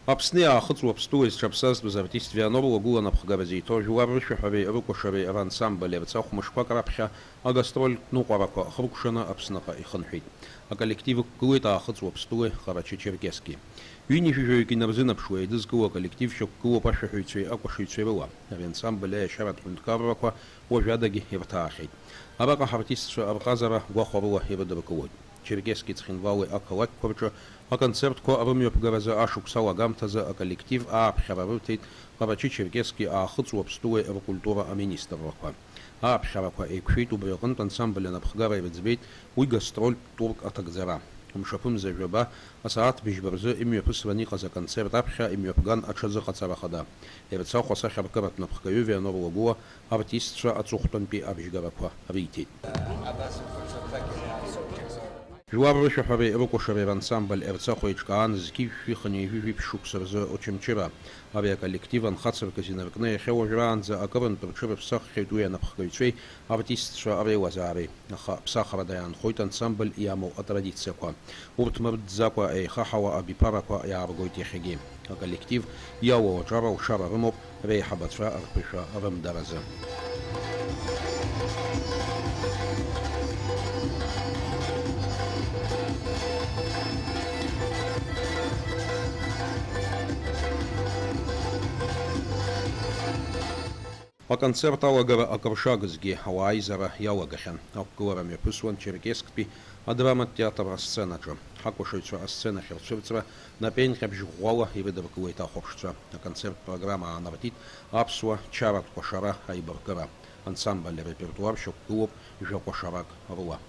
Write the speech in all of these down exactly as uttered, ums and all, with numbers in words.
Аԥсни Аахыҵ Уаԥстәылеи зҽаԥсазтәыз артист Вианор Лагәыла напхгара зиҭо, жәлар рышәаҳәареи рыкәашареи рансамбль Ерцахә мышқәак раԥхьа агастрольтә ныҟәарақәа хыркәшаны Аԥсныҟа ихынҳәит. Аколлектив ықәгылеит Аахыҵ Уаԥстәылеи Ҟарачы-Черкески. Ҩынҩажәаҩык инарзынаԥшуа еидызкыло аколлектив шьақәгылоуп ашәаҳәаҩцәеи акәашаҩцәеи рыла. Ари ансамбль аиашьаратә ҳәынҭқаррақәа уажәадагьы ирҭаахьеит. Араҟа ҳартистцәа рҟазара гәахәарыла ирыдыркылоит. Черкески Цхинвали ақалақьқәа рҿы аконцертқәа рымҩаԥгаразы ашықәс алагамҭазы аколлектив ааԥхьара рырҭеит Ҟарачы-Черкески Аахыҵ Уаԥстәылеи ркультура аминистррақәа. Ааԥхьарақәа еиқәшәеит, убри аҟынтә ансамбль анапхгара ирыӡбеит уи гастрольтә турк аҭагӡара. Мшаԥымза жәаба асааҭ быжьба рзы имҩаԥысран иҟаз аконцерт аԥхьа имҩаԥган аҽазыҟаҵара хада. Ерцахә асахьаркыратә напхгаҩы Вианор Лагәыла артистцәа аҵыхәтәантәи абжьгарақәа риҭеит. Жәлар рышәаҳәареи рыкәашареи рансамбль Ерцахә еиҿкаан зқьи жәшәи хынҩажәи жәиԥшь шықәса рзы Очамчыра. Ари аколлектив анхацыркыз инаркны иахьа уажәраанӡа акырынтә рҽырыԥсаххьеит уи анапхгаҩцәеи артистцәа реилазаареи. Аха ԥсахрада иаанхоит ансамбль иамоу атрадициақәа. Урҭ мырӡӡакәа еихаҳауа абиԥарақәа иааргоит иахьагьы. Аколлектив иалоу аҿар алшара рымоуп реиҳабацәа рԥышәа рымдаразы. Аконцерт алагара акыр шагызгьы, ауаа аизара иалагахьан. Ақәгылара мҩаԥысуан Черкессктәи адраматә театр асценаҿы. Ҳакәашаҩцәа асценахь рцәырҵра напеинҟьабжь ӷәӷәала ирыдыркылеит ахәаԥшцәа. Аконцерттә программа аанартит аԥсуа чаратә кәашара аибаркыра. Ансамбль арепертуар шьақәгылоуп жәа кәашарак рыла.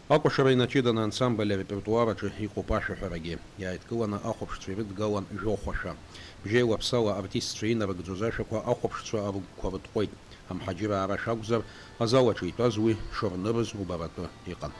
Акәашара инаҷыданы ансамбль арепертуар аҿы иҟоуп ашәаҳәарагьы. Иааидкыланы ахәаԥшцәа ирыдгалан жәохәашәа. Бжьеилаԥсала артистцәа инарыгӡоз ашәақәа ахәаԥшцәа рыгәқәа рытҟәеит. Амҳаџьыраа рашәа акәзар, азал аҿы итәаз уи шырнырыз убаратәы иҟан.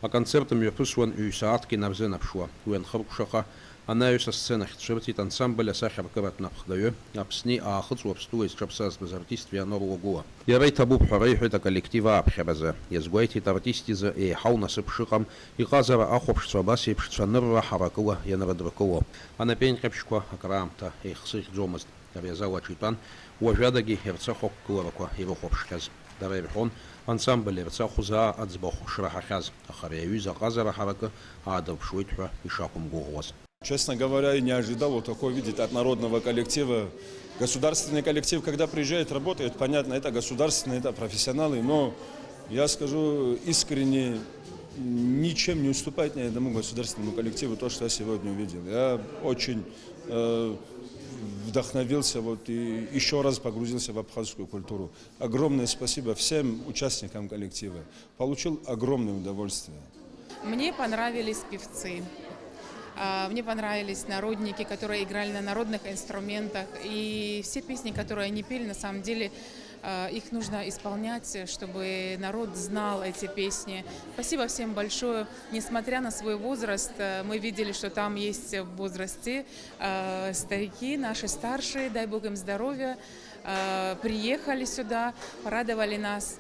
Аконцерт мҩаԥысуан ҩ-сааҭк инарзынаԥшуа. Уи анхыркәшаха, анаҩс асценахь дцәырҵит ансамбль асахьаркыратә напхгаҩы, Аԥсни Аахыҵ Уаԥстәылеи зҽаԥсазтәыз артист Вианор Лагәыла. Иара иҭабуп ҳәа реиҳәеит аколлектив ааԥхьаразы. Иазгәеиҭеит, артист изы еиҳау насыԥ шыҟам, иҟазара ахәаԥшцәа абас еиԥш цәанырра ҳаракыла ианрыдыркыло. Анапеинҟьабжьқәа акраамҭа еихсыӷьӡомызт. Ари азал аҿы итәан уажәадагьы Ерцахә ақәгыларақәа ирыхәаԥшхьаз. Дара ирҳәон, ансамбль Ерцахә заа аӡбахә шраҳахьаз, аха ари аҩыза аҟазара ҳаракы аадырԥшуеит ҳәа ишақәымгәыӷуаз. Честно говоря, и не ожидал вот такой, видите, от народного коллектива. Государственный коллектив, когда приезжает, работает, понятно, это государственные, это профессионалы, но я скажу искренне, ничем не уступает ни одному государственному коллективу то, что я сегодня увидел. Я очень э, вдохновился вот и еще раз погрузился в абхазскую культуру. Огромное спасибо всем участникам коллектива. Получил огромное удовольствие. Мне понравились певцы. А, мне понравились народники, которые играли на народных инструментах. И все песни, которые они пели, на самом деле, а, их нужно исполнять, чтобы народ знал эти песни. Спасибо всем большое. Несмотря на свой возраст, э, мы видели, что там есть в возрасте, э, старики, наши старшие, дай Бог им здоровья, э, приехали сюда, порадовали нас.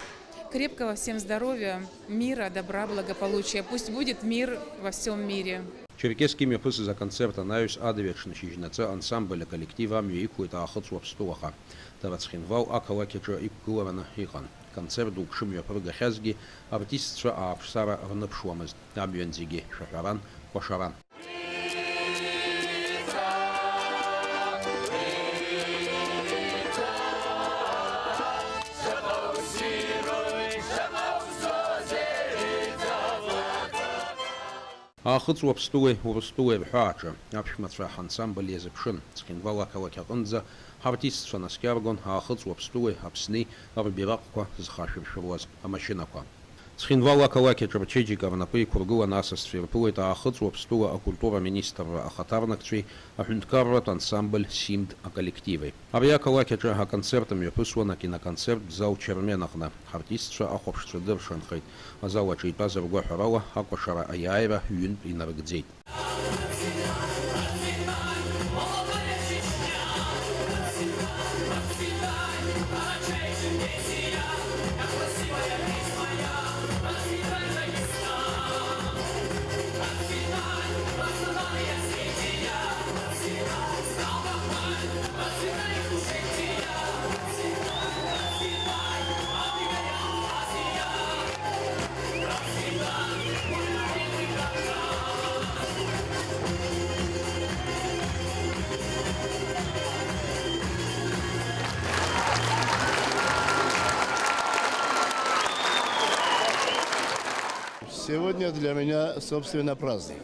Крепкого всем здоровья, мира, добра, благополучия. Пусть будет мир во всем мире. Черкесск имҩаԥысыз аконцерт анаҩс, адырҩаҽны шьыжьнаҵы ансамбль аколлектив амҩа иқәлеит Аахыҵ Уаԥстәылаха. Дара Цхинвал ақалақь аҿы иқәгылараны иҟан. Концерт дук шымҩаԥыргахьазгьы, артистцәа ааԥсара рныԥшуамызт. Амҩан зегьы шәаҳәаран, кәашаран. Аахыҵ Уаԥстәылеи Урыстәылеи рҳәааҿы аԥшәмацәа ҳансамбль иазыԥшын. Цхинвал ақалақь аҟынӡа ҳартистцәа наскьаргон Аахыҵ Уаԥстәылеи Аԥсни рбираҟқәа зхашәыршәыруаз амашьынақәа. Цхинвал ақалақь аҿы рчеиџьыка рнапы иқәыргыланы асасцәа ирԥылеит Аахыҵ Уаԥстәыла акультура аминистрра ахаҭарнакцәеи аҳәынҭқарратә ансамбль Симд аколлективи. Ари ақалақь аҿы аконцерт мҩаԥысуан акиноконцерттә зал Чермен аҟны. Ҳартистцәа ахәаԥшцәа дыршанхеит. Азал аҿы итәаз ргәаҳәарала, акәашара аиааира ҩынтә инарыгӡеит. Сегодня для меня, собственно, праздник.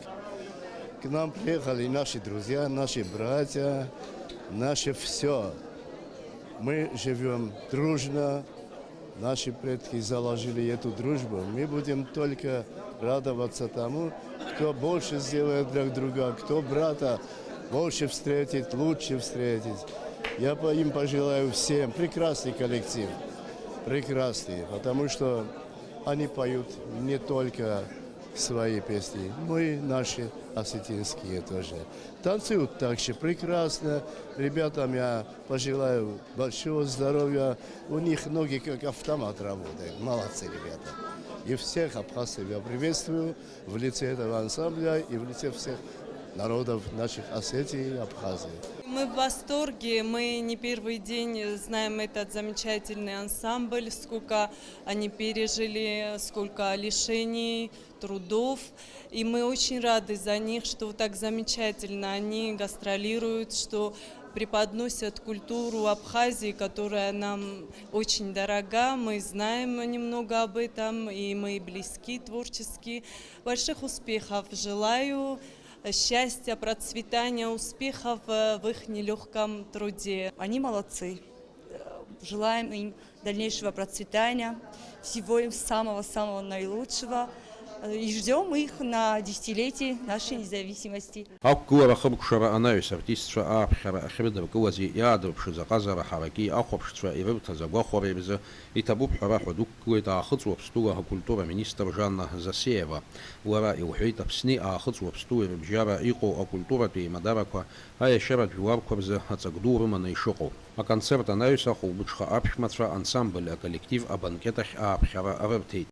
К нам приехали наши друзья, наши братья, наше всё. Мы живём дружно, наши предки заложили эту дружбу. Мы будем только радоваться тому, кто больше сделает друг друга, кто брата больше встретит, лучше встретит. Я по-, им пожелаю всем прекрасный коллектив, прекрасный, потому что они поют не только свои песни, но и наши осетинские тоже. Танцуют также прекрасно. Ребятам я пожелаю большого здоровья. У них ноги как автомат работают. Молодцы ребята. И всех абхазцев я приветствую в лице этого ансамбля и в лице всех народов наших Осетии и Абхазии. Мы в восторге, мы не первый день знаем этот замечательный ансамбль, сколько они пережили, сколько лишений, трудов. И мы очень рады за них, что так замечательно они гастролируют, что преподносят культуру Абхазии, которая нам очень дорога. Мы знаем немного об этом, и мы близки творчески. Больших успехов желаю, счастья, процветания, успехов, э, в их нелёгком труде. Они молодцы. Э, желаем им дальнейшего процветания, всего им самого-самого наилучшего. Э, и ждём их на десятилетие нашей независимости. Ақәгылара ахыркәшара анаҩс, артистцәа ааԥхьара ахьрыдыркылази иаадырԥшыз аҟазара ҳараки ахәаԥшцәа ирырҭаз агәахәареи рзы иҭабуп ҳәа раҳәа дықәгылеит Аахыҵ Уаԥстәыла акультура аминистр Жанна Засеева. Лара илҳәеит, Аԥсни Аахыҵ Уаԥстәылеи рыбжьара иҟоу акультуратә еимадарақәа аиашьаратә жәларқәа рзы аҵак ду рыманы ишыҟоу. Аконцерт анаҩс, ахәылбыҽха аԥшәмацәа ансамбль аколлектив абанкет ахь ааԥхьара рырҭеит.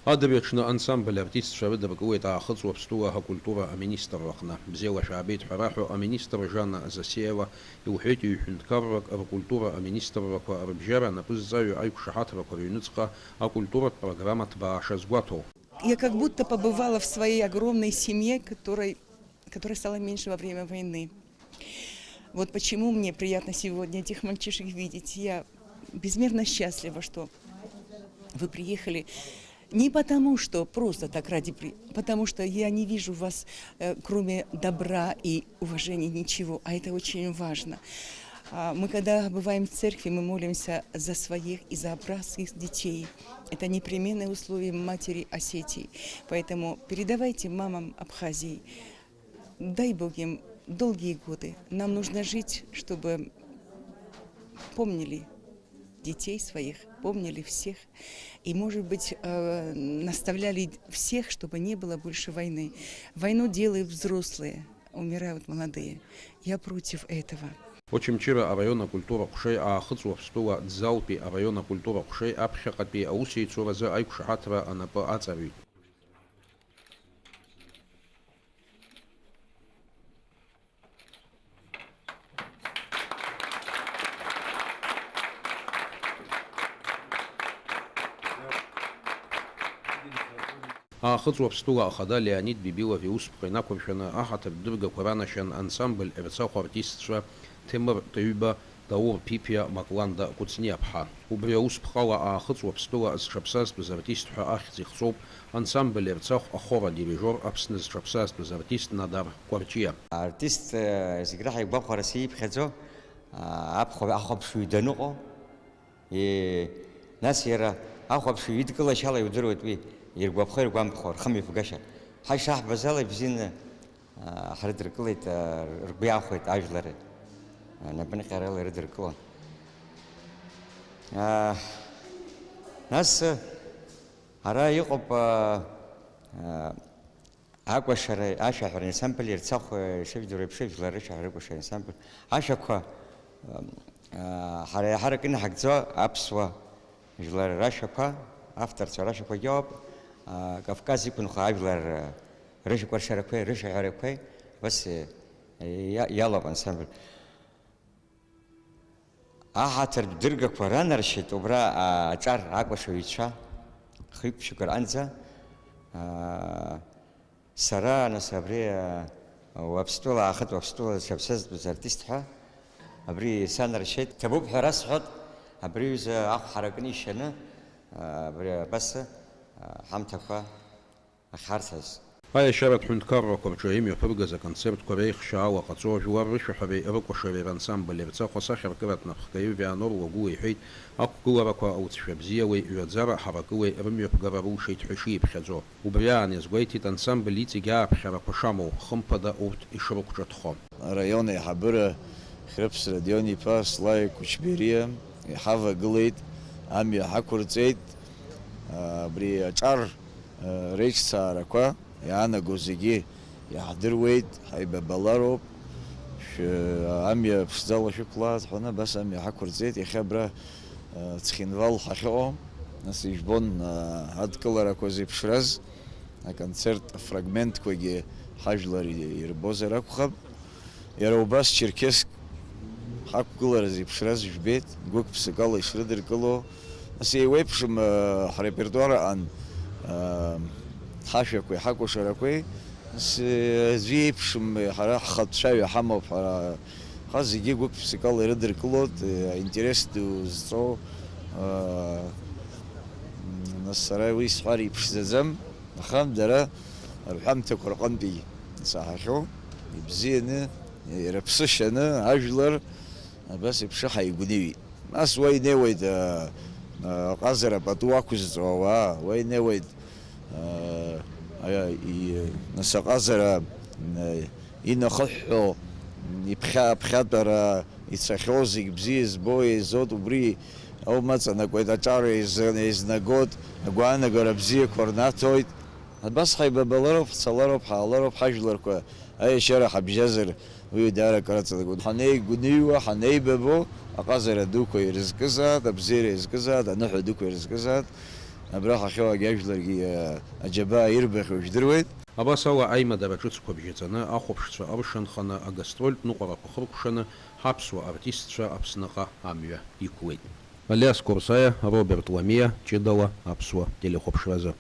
Адырҩаҽны ансамбль артистцәа рыдыркылеит Аахыҵ Уаԥстәыла акультура аминистрраҟны. Бзиала шәаабеит ҳәа раҳәо аминистр Жанна Засеева илҳәеит, ҩ-ҳәынҭқаррак ркультура аминистррақәа рыбжьара анапызҵаҩы аиқәшаҳаҭрақәа рыҩныҵҟа акультуратә программа ҭбаа шазгәаҭоу. Я как будто побывала в своей огромной семье, которой, которая стала меньше во время войны. Вот почему мне приятно сегодня этих мальчишек видеть. Я безмерно счастлива, что вы приехали. Не потому, что просто так ради при-, потому что я не вижу в вас, э, кроме добра и уважения, ничего, а это очень важно. А, мы когда бываем в церкви, мы молимся за своих и за абхазских детей. Это непременное условие матери Осетии. Поэтому передавайте мамам Абхазии, дай Бог им долгие годы. Нам нужно жить, чтобы помнили детей своих, помнили всех. И, может быть, э, наставляли всех, чтобы не было больше войны. Войну делают взрослые, умирают молодые. Я против этого. Очамчыра араион акультура ҟәшеи Аахыҵ Уаԥстәыла Ӡалтәи араион акультура ҟәшеи аԥхьаҟатәи аусеицуразы аиқәшаҳаҭра анапы аҵарҩит. Аахыҵ Уаԥстәыла ахада Леонид Бибилов иусԥҟа инақәыршәаны аҳаҭыртә дыргақәа ранашьан ансамбль Ерцахә артистцәа Ҭемыр Ҭыҩба, Даур Ԥиԥиа, Макланда Кәыҵниаԥҳа. Убри аус ԥҟала Аахыҵ Уаԥстәыла зҽаԥсазтәыз артист ҳәа ахьӡ ихҵоуп ансамбль Ерцахә ахор адирижиор, Аԥсны зҽаԥсазтәыз артист Надар Кәарҷиа. Артист, э, зегь раҳа игәахәара сиԥхьаӡо, а, аԥхо-, ахәаԥшҩы даныҟоу, Е, нас иара ахәаԥшҩы идкылашьала иудыруеит уи, иргәаԥхо, иргәамԥхо, рхымҩаԥгашьа. Ҳа ишаҳбаз ала ибзианы, аа, ҳрыдыркылеит, аа, ргәы иахәеит ажәлар, аа, напынҟьарала ирыдыркылон. Аа, нас, ара иҟоуп, аа, аа, Акәашара, ашәаҳәара ансамбль Ерцахә, э, ишыжәдыруа еиԥш, жәлар рышәаҳәара акәашара ансамбль. Ашәақәа, м, а, ҳара еиҳарак инаҳагӡо аԥсуа жәлар рашәақәа, авторцәа рашәақәагьы ауп, а, Кавказ иқәынхо ажәлар, э, рышәкәашарақәеи рышәаҳәарақәеи, абас, э, иа-, иалоуп ансамбль. Аҳаҭыртә дыргақәа ранаршьеит убра, аа, аҿар акәашаҩцәа, хҩык-ԥшьҩык рҟынӡа. Аа, сара, нас, абри, аа, Уаԥстәыла, Аахыҵ Уаԥстәыла зҽаԥсазтәыз артист ҳәа, абри санаршьеит. Ҭабуп ҳәа расҳәоит, абри аҩыза ахә ҳаракны ишьаны, аа, абри абас, аа, ҳамҭақәа ахьҳарҭаз. Аиашьаратә ҳәынҭқаррақәа рҿы имҩаԥыргаз аконцертқәа реихшьаала ҟаҵо, жәлар рышәаҳәареи рыкәашареи рансамбль Ерцахә асахьаркыратә напхгаҩы Вианор Лагәыла иҳәеит, ақәгыларақәа ауцшәа бзиалеи ҩаӡара ҳаракылеи рымҩаԥгара рылшеит ҳәа ишиԥхьаӡо. Убри аан иазгәеиҭеит ансамбль иҵегь ааԥхьарақәа шамоу, хымԥада урҭ ишрықәҿыҭхо. Араион аиҳабыра Хьрыԥс Родион-иԥа Слаик Кучбериа иҳавагылеит, амҩа ҳақәырҵеит. Абри аҿар реиҿцаарақәа иаанаго зегьы иаҳдыруеит, ҳаибабалароуп, шәы-, амҩа ԥшӡала шәықәлааит ҳәа, абас амҩа ҳақәырҵеит. Иахьа абра, Цхинвал ҳахьыҟоу, нас ижәбон, адкыларақәа зеиԥшраз, аконцерт афрагментқәагьы ҳажәлар ирбозар акәхап. Иара убас Черкесск ҳақәгылара зеиԥшраз жәбеит, гәык-ԥсыкала ишрыдыркыло. Нас еиуеиԥшым, э, ҳрепертуар аҟан, э, ҳашәақәеи ҳакәашарақәеи. Нас, э, аӡәы иеиԥшым, э, ҳара ҳхатә цәаҩа ҳамоуп ҳара. Аха зегьы гәык-ԥсыкала ирыдыркылоит, э, аинтерес ду зҵоу, э, м, нас сара уи сҳәар иԥшӡаӡам. Аха дара рҳәамҭақәа рҟынтәи исаҳахьоу, ибзианы, ирыԥсышьаны ажәлар абас еиԥш ҳаигәныҩит. Нас уа инеиуеит, а, а, аҟазара пату ақәызҵо ауаа, уа инеиуеит, а, а, и-, нас аҟазара, м, инахыҳәҳәо, иԥхьа-, аԥхьатәара ицахьоу зегь бзиа избо еизоит, убри Аума ҵанакуеит, аҿар еизан-, еизнагоит, агәаанагара бзиақәа рнаҭоит. Абас ҳаибабалароуп, ҳцалароуп, ҳаалароуп, ҳажәларқәа аиашьара ҳабжьазар, уи даара акыр аҵанакуеит. Ҳанеигәныҩуа, ҳанеибабо, аҟазара дуқәа ирызкызаат, абзиара иазкызаат, аныҳәа дуқәа ирызкызаат, абра ҳахьоугь ажәларгьы, а, аџьабаа ирбахьоу жәдыруеит. Абас ала, аимадара ҿыцқәа бжьаҵаны, ахәаԥшцәа ыршанханы, агастрольтә ныҟәарақәа хыркәшаны, ҳаԥсуа артистцәа Аԥсныҟа амҩа иқәлеит. Алиас Курсаиа, Роберт Ламиа, ҷыдала аԥсуа телехәаԥшразы.